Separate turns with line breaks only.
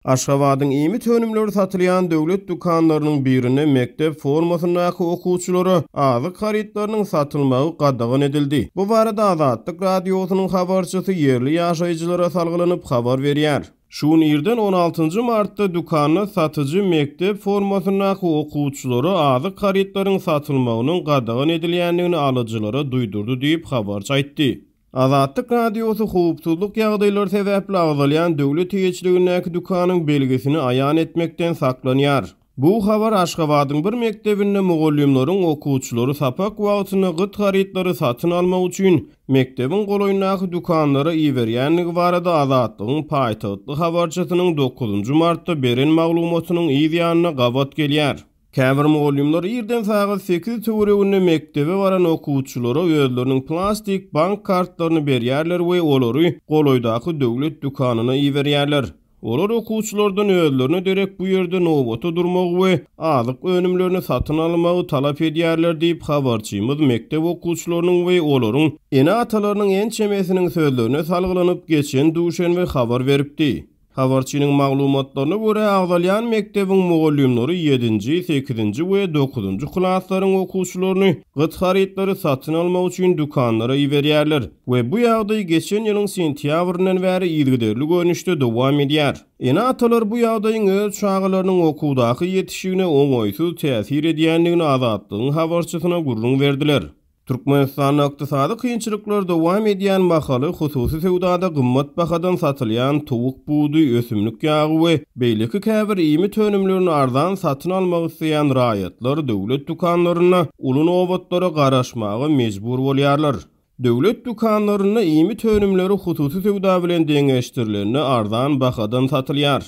Aşgabadyň iýmit önümleri satylýan döwlet dükanlarynyň birinde mekdep formasyndaky okuwçylara azyk harytlarynyň satylmagy gadagan edildi. Bu barada Azatlyk Radiosynyň habarçysy ýerli ýaşaýjylara salgylanyp habar berýär. Şu gün irden on altynjy martda dükanda satyjy mekdep formasyndaky okuwçylara azyk harytlaryň satylmagynyň gadagan edilýändigini alyjylara duýdurdy diýip, habarçy aýtdy. Azatlyk Radiosy howpsuzlyk ýagdaýlary sebäpli agzalýan döwlet eýeçiligindäki dükanyň belgisini aýan etmekden saklanýar. Bu habar Aşgabadyň bir mekdebinde mugallymlaryň okuwçylary sapak wagtynda gyt harytlary satyn almak üçin mekdebiň golaýyndaky dükanlara iberýändigi barada Azatlygyň paýtagtly habarçysynyň dokuzynjy martda beren maglumatynyň yz ýanyna gabat gelýär. Käbir mugallymlar irden sagat sekiz töwereginde mekdebe baran okuwçylara özleriniň plastik bank kartlaryny berýärler we olary golaýdaky döwlet dükanyna iberýärler. Olar okuwçylardan özlerine derek bu ýerde nobata durmagy we azyk önümlerini satyn almagy talap edýärler diýip, habarçymyz mekdep okuwçylarynyň we olaryň ene-atalarynyň ençemesiniň sözlerine salgylanyp, geçen duşenbe habar beripdi. Habarçynyň maglumatlaryna görä, agzalýan mekdebiň mugallymlary ýedinji, sekizinji we dokuzynjy klaslaryň okuwçylaryny gyt harytlary satyn almak üçin dükanlara iberýärler we bu ýagdaý geçen ýylyň sentýabryndan bäri yzygiderli görnüşde dowam edýär. Ene-atalar bu ýagdaýyň öz çagalarynyň okuwdaky ýetişigine oňaýsyz täsir edýändigini Azatlygyň habarçysyna gürrüň berdiler. Türkmenistanda ykdysady kynçylyklar dowam edýän mahaly hususy söwdada gymmat bahadan satylýan towuk budy, ösümlik ýagy we beýleki käbir iýmit önümlerini arzan satyn almak isleýän raýatlar döwlet dükanlarynda uly nobatlara garaşmaga mejbur bolýarlar. Döwlet dükanlarynda iýmit önümleri hususy söwda bilen deňeşdirilende arzan bahadan satylýar.